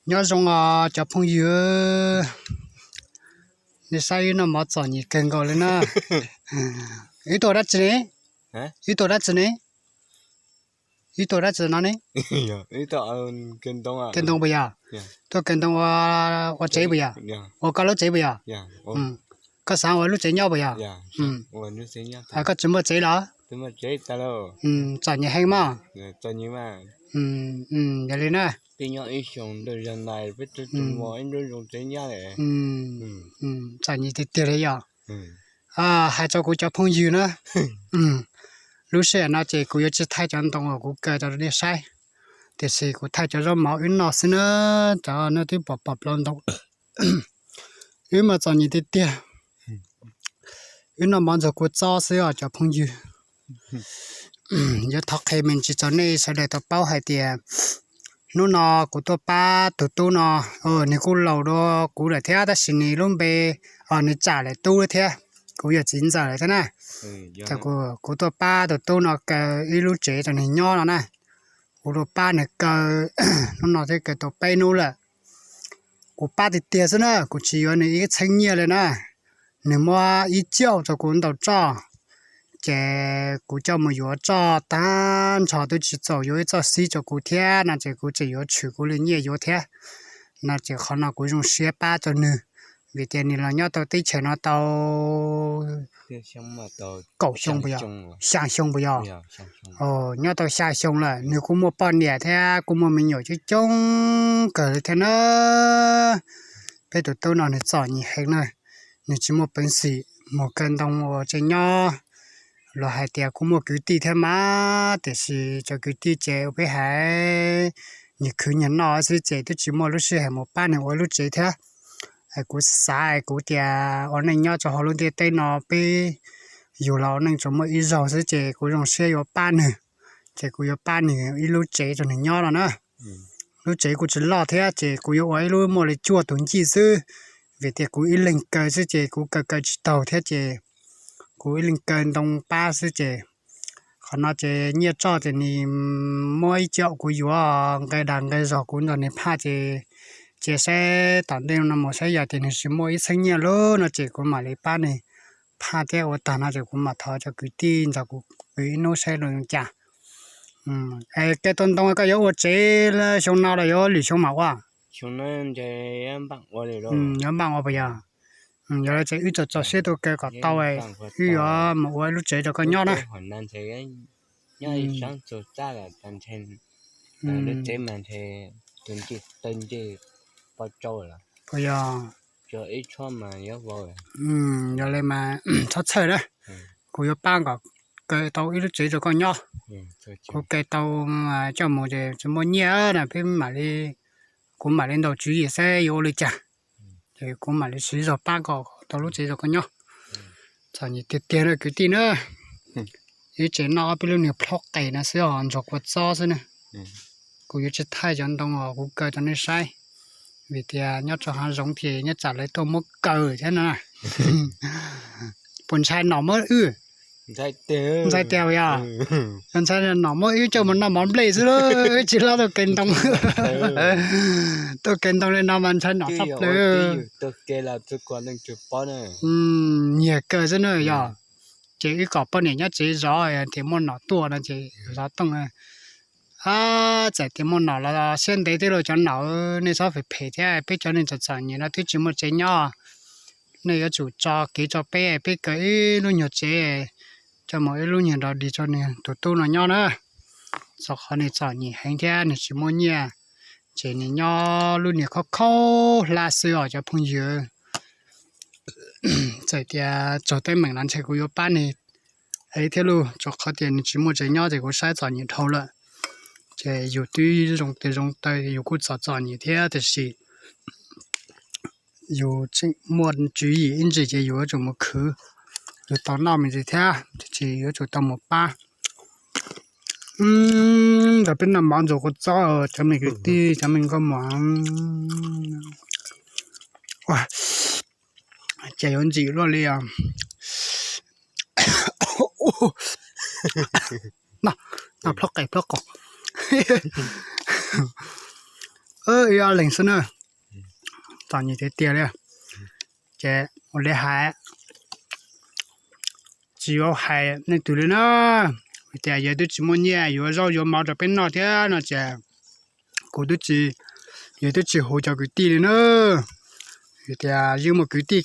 Nyob zoo os cov phooj ywg, nej saib wb noj mov txom nyem kawg nkaus li na. Wb tuaj dab tsi ne? Wb tuaj dab tsi ne? Wb tuaj dab tsi no ne? Kawg ntoo puas yog? Tuaj kawg ntoo ua tsev puas yog? Ua koj lub tsev puas yog? Koj xav ua lub tsev nyob puas yog? Koj tsis muaj tsev los? Txom nyem heev mog. Yog li na. Txom nyem tiag tiag li yog. Hais rau kuv cov phooj ywg na, lub sij hawm no ces kuv yuav tsis thaij cov ntoo uas kuv kaw rau nej saib, tiam sis kuv thaij cov zaub mov wb noj xwb na. Cov no twb pom pom plaub ntoo. Wb mas txom nyem tiag tiag. Wb noj mov ntxuag kua txob xwb os cov phooj ywg. Yuav thov qhia me ntsis rau nej sawv daws tau paub hais tias hnub no kuv tuaj pab tus tub no, nws kuj laus dua kuv lawm thiab tab sis nws lub npe, nws tsam lawm tub thiab, kuv yog txiv ntxawm lawm thiab na. Kuv tuaj pab tus tub no kaw ib lub tsev rau nws nyob no na. Kuv tuaj pab nws kaw, hnub no thiaj kaw tau peb hnub lawm. Kuv pab tiag tiag xwb na, kuv tsis yuav nws ib txheeb nyiaj li na. Nws muab ib cauj rau kuv ntaus roj, ces kuv coj mus yuav roj tag nrho twb tsis txaus yuav ib txoj xib rau kuv thiab no ces kuv tseem yuav tshwm kuv li nyiaj yuav thiab. No ces qhov no kuv zoo siab pab rau nws, vim tias nws los nyob tau teb chaws no tau kaum xyoo puas yog, xya xyoo puas yog? Nyob tau xya xyoo lawm nws kuj muaj poj niam thiab kuj muaj me nyuam coob coob kawg li thiab na. Peb tus tub no nws txom nyem heev na, nws tsis muaj peev xwm mus kaw ntoo ua tsev nyob. Luag hais tias kuj muaj kwv tij thiab mas tiam sis cov kwv tij ces ua peb hais nyias khwv nyias noj xwb ces twb tsis muaj lub sij hawm mus pab nws ua lub tsev thiab. Kuv xav kuv tias ua neej nyob rau hauv lub ntiaj teb no peb yug los ua neej tsuas muaj ib zaug xwb ces kuv zoo siab yuav pab nws, ces kuv yuav pab nws ib lub tsev rau nws nyob no na. Lub tsev kuj tsis loj thiab ces kuv yuav ua ib lub muaj li cuaj tus ncig xwb, vim tias kuv ib leeg kaw xwb ces kuv kaw kaw tsis taus thiab ces kuv ib leeg kaw ntoo pab xwb ces qhov no ces nyiaj roj ces nws muab ib caum kuv yuav, nqe dag nqe zog kuv nrog nws phaj ces, ces saib tom ntej no mus saib yog tias nws tsis muaj ib txheeb nyiaj lawm no ces kuv mam li pab nws phaj thiab ua tag no ces kuv mam thov cov kwv tij nrog kuv ib hnub saib zoo li cas. Es kaw tau ntoo koj yuav ua tsev xyoo no los yuav lwm xyoo mam ua? Yuav npaj ua puas yog? Yog li ces wb txaus txaus siab tuaj kaw kom tau, wb yuav mus ua ib lub tsev rau koj nyob na. Puas yog? Yog li mas txhob txhawj na, kuv yuav pab kom kaw tau ib lub tsev rau koj nyob. Kuv kaw tau coj mus ces tsis muaj nyiaj na peb mam li, kuv mam li ntaus tswv yim saib yuav ua li cas, ces kuv mam li siv zog pab kom tau lub tsev rau koj nyob. Txom nyem tiag tiag na kwv tij na. Ib tsev noj ob peb lub niag plhaub qes no xwb os, ntsuag kua txob xwb na. Kuv yuav tsis thaij cov ntoo uas kuv kaw rau nej saib, vim tias nyob rau hav zoov ces nyob tsam lawv tuaj muab kaw thiab no. Puas ntshai nom muab wb? Ntshai tiag puas yog? Ntshai nom muab wb coj mus noj mov nplej xwb, tsis hlob tuaj kaw ntoo. Tuaj kaw ntoo li no mas ntshai nom tshaj plaws. Nyiag kaw xwb na yog. Ces wb kom poj niam nyob tsev zov, tias muaj nom tuaj no ces zov tooj. Txawm tias muaj nom los siab ntev thiab lauj cov nom, nej txhob phem phem thiab, peb cov neeg txom txom nyem no twb tsis muaj tsev nyob. Nej yuav tsum tso kev rau peb, peb kaw ib lub nyuag tsev, coj mus ib lub nyuag nrog dig rau nws tus tub no nyob na. Txog qhov nws txom nyem heev thiab nws tsis muaj nyiaj, ces nws nyob lub niag khaub khaub hlab xwb os cov phooj ywg. Txawm tias tsaug teeb meem los ntshe kuv yuav pab nws thiab lauj, rau qhov tias nws tsis muaj tsev nyob ces kuv saib txom nyem dhau lawm. Ces yus twb zoo tes zoo taw yus kuj txom txom nyem thiab tiam sis yus tseem muaj tswv yim ib ntsis ces yus yuav tsum mus khwv, yus tau noj me ntsis thiab ces yuav tsum tau mus pab. Ntawm peb noj mov ntxuag kua txob cov me kwv tij cov me nkauj muam, ces yuav ntxim luaj li os. Noj plhaub qes plhaub qaus. ib ob leeg xwb na, txom nyem tiag tiag li. Ces ua li hais, tsis yuav hais leej twg li na, vim tias yawg twb tsis muaj nyiaj yuav zaub yuav mov rau peb noj thiab no ces kuv twb tsis, yawg twb tsis hu cov kwv tij li na. Vim tias yeej muaj kwv tij,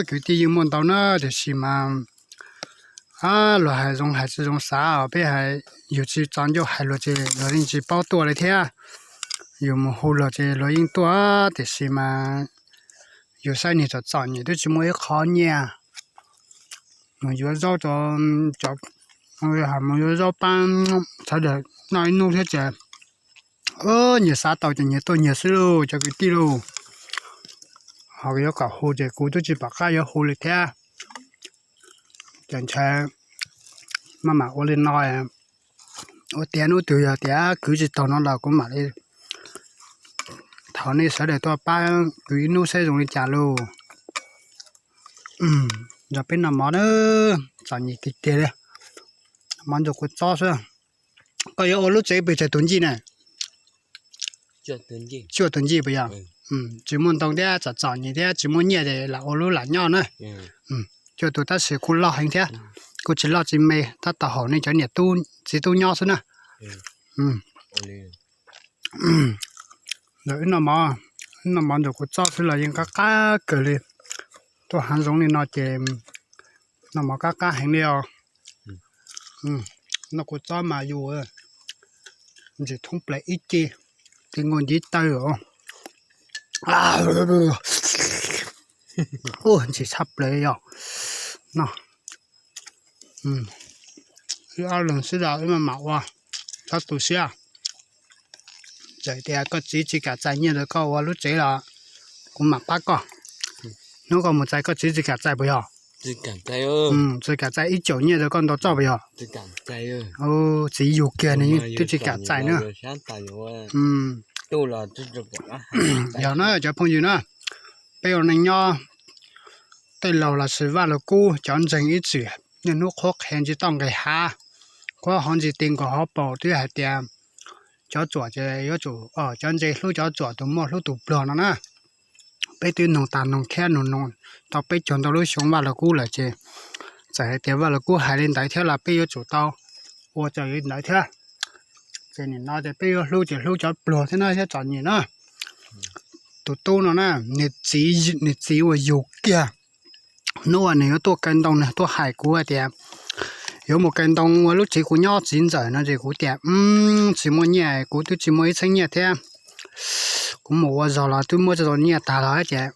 kwv tij yeej muaj ntau na, tiam sis mas luag hais zoo hais tsis zoo xav os, peb hais yus tsis txaus ncauj hais luag ces luag yeej tsis paub tuaj li thiab. Yus mus hu luag ces luag yeej tuaj, tiam sis mas yus saib niag txom txom nyem twb tsis muaj ib qho nyiaj mus yuav zaub rau cov, mus yuav zaub pab sawv daws noj ib hnub thiab ces nyias xav tau ces nyias tuaj nyias xwb lauj cov kwv tij lauj. Ho yuav kom hu ces kuv twb tsis pom qab yuav hu li thiab. Ces ntshai maj mam ua li no, ua tiav hnub twg yog tias kwv tsis tau no los kuv mam li thov nej sawv daws tuaj pab kwv ib hnub saib zoo li cas lauj. Nrog peb noj mov na, txom nyem tiag tiag li. Mov ntsuag kua txob xwb. Koj yuav ua lub tsev pes tsawg tus ncig na? Cuaj tus ncig puas yog? Tsis muaj ntoo thiab, txom txom nyem thiab, tsis muaj nyiaj ces lam ua lub lam nyob na. Cuaj tus tab sis kuj loj heev thiab, kuj tsis loj tsis me, tab tom haum nej cov niam tub txiv tub nyob xwb na. Ntawm wb noj mov, wb noj mov ntsuag kua txob xwb los yeej qab qab kawg li. Tuaj hav zoov li no ces noj mov qab qab heev li os. Noj kua txob mas yus ntsis thoob plaws ib ce, ces nkaus ntiv taw os. Ntsis tshaj plaws yog no. Wb ob leeg xwb los wb maj mam ua, txhob tu siab. Txawm tias koj txiv tsis kam txais nyiaj rau koj ua lub tsev los kuv mam pab koj. Hnub koj mus txais koj txiv tsis kam txais puas yog? Tsis kam txais ib caum nyiaj rau koj ntau txoj puas yog? Txiv yug kiag nws twb tsis kam txais na. Yog na cov phooj ywg na, peb ua neej nyob tej laus los sis Vaj Lug Kub cov ntseeg ib txwm niaj hnub qhuab qhia ntsis toj nqes hav, qhuab hov ntsis ti nkaus hauv paus twb hais tias cov txuam ces yuav tsum, cov ntse hlub cov txuam, tus muaj hlub tus pluag no na. Peb twb noog tag noog thiab noog noog tau peb caug ntau lub xyoo Vaj Lug Kub lawm ces txawm hais tias Vaj Lug Kub hais li ntawd thiab los peb yuav tsum tau ua raws li ntawd thiab. Ces nim no ces peb yuav hlub ces hlub cov pluag thiab na thiab txom nyem na. Tus tub no na, nws txiv uas yug kiag, hnub uas nws yuav tuaj kaw ntoo nws tuaj hais kuv hais tias yuav mus kaw ntoo ua lub tsev kuv nyob txiv ntxawm no ces kuv tias tsis muaj nyiaj, kuv twb tsis muaj ib txheeb nyiaj thiab. Kuv mus ua zog los twb muab tsis tau nyiaj tag los ces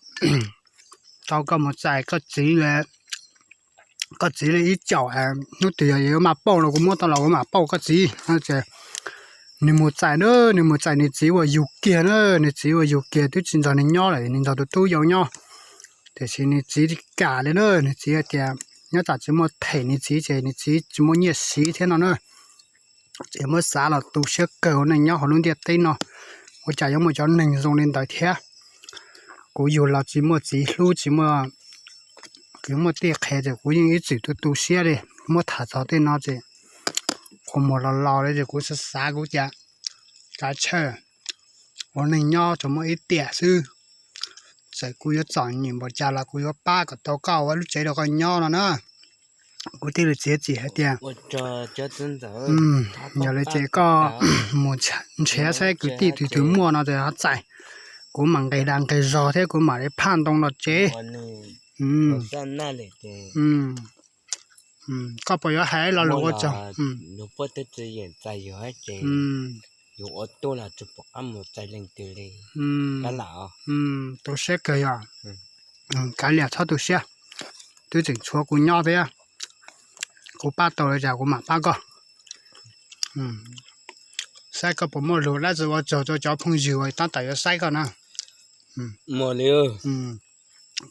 tau koj mus txais koj txiv, koj txiv li ib caum, hnub twg yog yuav mam pauj los kuv muab tau los kuv mam pauj koj txiv. Nws mus txais na, nws mus txais nws txiv uas yug kiag na, nws txiv uas yug kiag twb tsis nrog nws nyob lawm, nws nrog tus tub yau nyob. Tiam sis nws txiv kam li na, nws txiv hais tias nyob tsam tsis muaj them nws txiv ces nws txiv tsis muaj nyiaj siv thiab no na. Ces muab xav los tu siab kawg ua neej nyob hauv lub ntiaj teb no, ua cas yuav muaj cov neeg zoo li ntawd thiab. Kuv yug los tsis muaj txiv hlub, tsis muaj kwv muaj tij qhia ces kuv yeej ib txwm tu tu siab li. Muab tham txog tej no ces qhov muag los los li ces kuv xav xav kuv tias kav tsij ua neej nyob tsuas muaj ib tiam xwb, txawm kuv yuav txom nyem npaum cas los kuv yuav pab kom tau koj ua lub tsev rau koj nyob no na. Kuv thiaj li txiav txim hais tias yog li ces koj mus nrhiav saib kwv tij twg twg muaj no ces ho txais, kuv mam nqis dag nqis zog thiab kuv mam li phaj ntoo los tsev. Koj puas yuav hais lo lus ua tsaug? Yus ua tuaj los tsis pom qab mus txais leej twg li. Tu siab kawg yog, kav liam txhob tu siab, twb tseem tshuav kuv nyob thiab, kuv pab tau li cas kuv mam pab koj. Saib koj puas muaj lus dab tsi ua tsaug rau cov phooj ywg uas tab tom yuav saib koj na.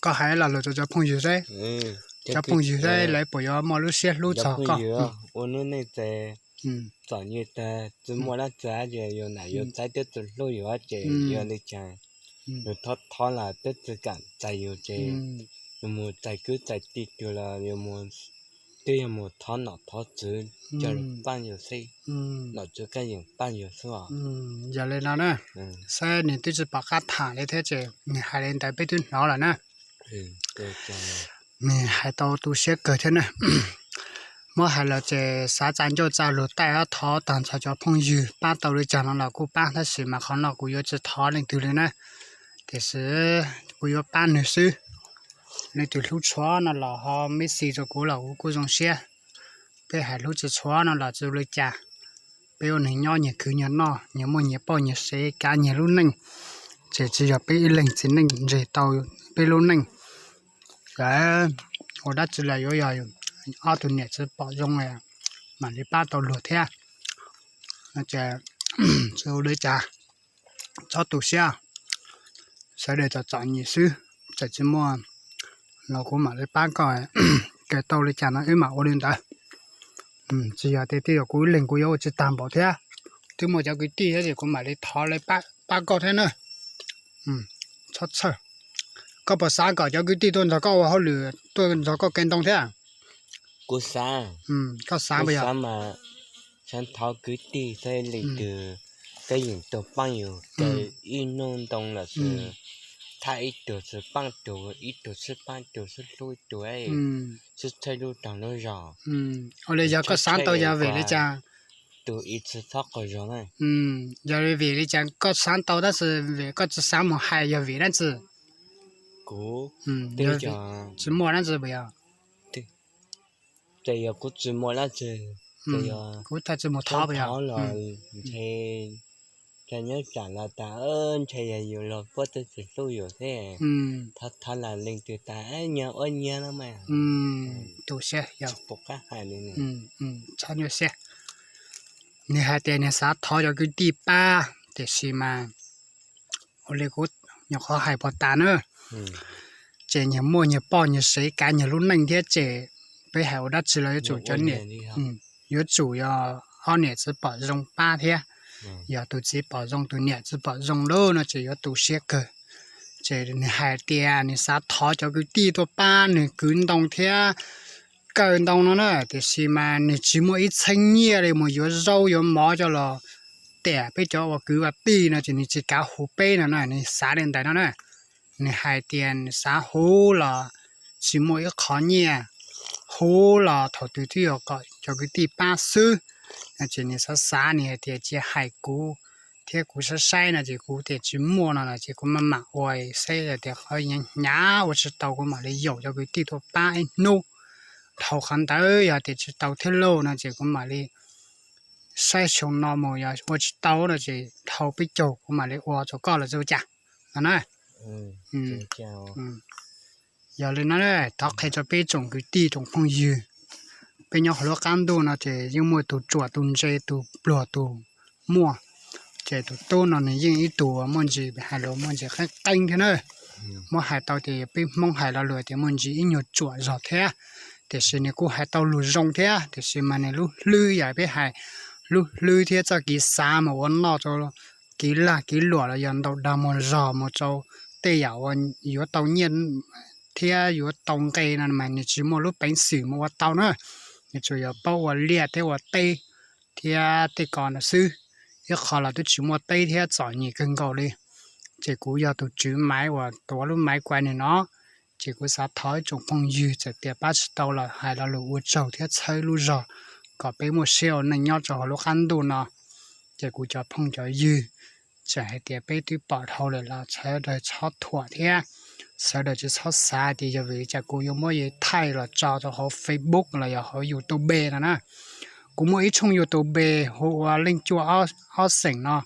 Koj hais lo lus rau cov phooj ywg saib, cov phooj ywg saib lawv puas yuav muaj lub siab hlub txog koj. Ua hnub neej txom nyem tag tsis muaj dab tsi ces yus nam yus txiv twb tsis hlub yus ces yog li cas yus thov thov los twb tsis kam txais yus ces yus mus txais kwv txais tij twg los yus mus Twb yog mus thov nom thov tswv, coj lug paab yug xwb, nom tswv kab yeem paab yug xwb. Yog li no na, saib nws twb tsis pom qab tham li thiab ces nws hais li ntawd peb twb hnov lawm na. Nws hais tau tu siab kawg thiab na. Muab hais los ces xav tsa ncauj tsa lug taij ob thov tag nrho cov phooj ywg, paab tau li cas no los kuj paab tab sis mas qhov no kuv yuav tsis thov leej twg li na. Tiam sis kuv yuav paab nws xwb. Leej twg hlub tshua no los ho message rau kuv los kuv kuj zoo siab. Peb hais hlub tsis tshua no los tsis ua li cas. Peb ua neeg nyob nyias khwv nyias noj, nyias muaj nyias poj nyias sev kav nyias lub neej, ces tsis yog peb ib leeg txiv neej ntseg tau peb lub neej. Ua dab tsi los yuav yog ob tug niam txiv pom zoo mam li pab tau luag thiab. Tsis ua li cas, txhob tu siab, sawv daws txom txom nyem xwb, txawm tsis muaj los kuv mam li pab koj, kawm tau li cas no wb mam ua li ntawd. Tsis yog tias twb yog kuv ib leeg kuv yuav ua tsis tag npaum thiab, twb muaj cov kwv tij thiab ces kuv mam li thov lawv pab koj thiab na. Txhob txhawj. Koj puas xav kom cov kwv tij tuaj nrog koj ua hauj lwm, tuaj nrog koj kev ntoo thiab? Kuv xav, koj xav mas, xav thov kwv tij xwb, leej twg kab yeem tuaj paab yug kaw ib hnub ntoo los sis thaj ib tug xwb paab tug, ib tug xwb paab tug, xwb hlub ib tug, xwb txhawb lub roog lub zog. Ua li yog koj xav tau yog vim li cas? Tus ib txhia txhob qaug zog na. Yog vim li cas koj xav tau tab sis vim koj tsis xav mus hais yog vim dab tsi? Kuv, tsis muaj dab tsi puas yog? Ces yog kuv tsis muaj dab tsi, ces yog kuv tsis mus thov los ntshe, ntshe nyob tsam los tas, ntshe yog yus los puab twb tsis hlub yus thiab. Thov thov los leej twg tas nyias ua nyias no mas. Tu siab yog puas qab hais li. Txhob nyuaj siab. Nws hais tias nws xav thov cov kwv tij pab tiam sis mas ua li kuv nyuam qhuav hais puag tas na, ces nyias muaj nyias poj nyias sev kav nyias lub neej thiab ces peb hais ua dab tsi los yuav tsum cov niam, yuav tsum yog ob niam txiv pom zoo pab thiab. Yog tus txiv pom zoo tus niam tsis pom zoo lawm no ces yuav tu siab kawg. Ces nws hais tias nws xav thov cov kwv tij tuaj pab nws kwv ntoo thiab kaw ntoo no na, tiam sis mas nws tsis muaj ib txheeb nyiaj li mus yuav zaub yuav mov coj los tiam peb cov uas kwv ua tij no ces nws tsis kav hu peb no na, nws xav li ntawd no na. Nws hais tias nws xav hu los tsis muaj ib qho nyiaj, hu los thaum twg twb yog kom cov kwv tij pab xwb. No ces nws xav xav nws hais tias cia hais kuv thiab kuv saib saib no ces kuv tias tsis muaj no no ces kuv maj mam ua saib tias qhov hnyav hnyav ua tsis tau kuv mam li yaum cov kwv tij tuaj pab ib hnub. Dhau qhov ntawd yog tias tsis tau thiab lauj no ces kuv mam li saib xyoo no mus, yog ua tsis tau no ces dhau peb caug kuv mam li ua rau koj los txog cas no na. Yog li no thov qhia rau peb tsoom kwv tij tsoom phooj ywg, peb nyob hauv lub qab ntuj no ces yeej muaj tus ruam tus ntse tus pluag tus muaj. Ces tus tub no nws yeej ib tug muaj ntsis hais lus muaj ntsis qeeb qeeb thiab na. Muab hais tau tias peb Hmoob hais lo lus tias muaj ntsis ib nyuag ruam zog thiab, tiam sis nws kuj hais tau lus zoo thiab, tiam sis mas nws lub hlwb yam peb hais, lub hlwb thiab txoj kev xav mus ua noj rau kev lag kev luam los yog ntaus dag muag zog mus rau tej yam uas yuav tau nyiaj thiab yuav tau nqe no mas nws tsis muaj lub peev xwm mus ua tau na. Nws tsuas yog paub ua liaj thiab ua teb thiab tej ko no xwb. Ib qho los twb tsis muaj teb thiab txom nyem kawg nkaus li. Ces kuv yog tus tswv maiv uas tuav lub maiv kuav nws no, ces kuv xav thov ib tsoom phooj ywg txawm tias pab tsis tau los hais lo lus ua tsaug thiab txhawb lub zog kom peb muaj siab ua neej nyob rau hauv lub qab ntuj no. Ces kuv cov phooj cov ywg, txawm hais tias peb twb pom dhau lawm los sawv daws txhob thuam thiab sawv daws tsis txhob xav tias yog vim li cas kuv yuav muab thaij los tso rau hauv Facebook los yog hauv YouTube no na. Kuv muaj ib tshooj YouTube hu ua Leej Cuaj Ob Xeem no.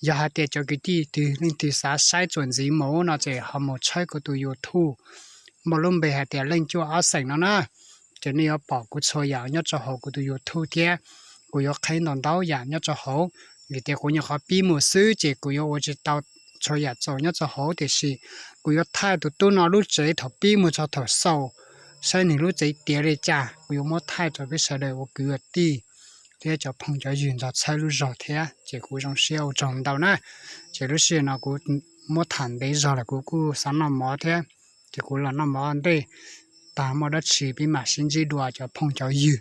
Yog hais tias cov kwv tij twg leej twg xav saib txuas ntxiv mus no ces ho mus tshawb kuv tus YouTube muaj lub npe hais tias Leej Cuaj Ob Xeem no na. Ces nej yuav pom kuv txhua yam nyob rau hauv kuv tus YouTube thiab. Kuv yuav qheb ntau ntau yam nyob rau hauv, vim tias kuv nyuam qhuav pib mus xwb ces kuv yuav ua tsis tau txhua yam txaus nyob rau hauv, tiam sis kuv yuav thaij tus tub no lub tsev thaum pib mus txog thaum xaus, saib nws lub tsev tiav li cas, kuv yuav muab thaij rau peb sawv daws ua kwv ua tij thiab cov phooj cov ywg nrog txhawb lub zog thiab. Ces kuv zoo siab ua tsaug ntau na. Ces lub sij hawm no kuv muab tham ntev zog lawm, kuv kuj xav noj mov thiab, ces kuv los noj mov ua ntej. tag muaj dab tsi peb mam sib ntsib dua cov phooj cov ywg.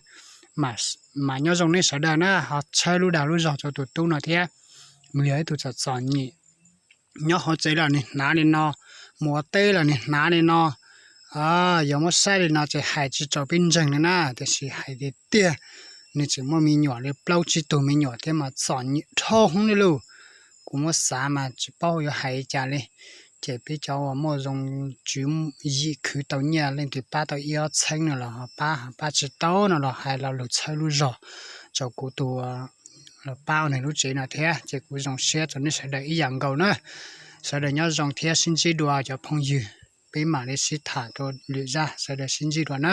Mas nyob zoo nej sawv daws na, ho tshawb lub dag lub zog rau tus tub no thiab. Nws yog ib tug txom txom nyem, nyob hauv tsev los nws hnav li no, mus ua teb los nws hnav li no, yog muab saib li no ces hais tsis tau peb ntseeg li na, tiam sis hais tiag tiag, nws tseem muaj me nyuam li plaub tsib tug me nyuam thiab mas txom nyem dhau hwv li lauj. Kuv muab xav mas tsis paub yuav hais li cas li. Ces peb cov uas muaj zoo tswv yim khwv tau nyiaj, leej twg pab tau ib ob txheeb no los ho pab, ho pab tsis tau no los hais lo lus tshawb lub zog rau kuv tus los pab nws lub tsev no thiab. Ces kuv zoo siab rau nej sawv daws ib yam nkaus na. Sawv daws nyob zoo thiab sib ntsib dua cov phooj ywg, peb mam li sib tham rau lwm zaj, sawv daws sib ntsib dua na.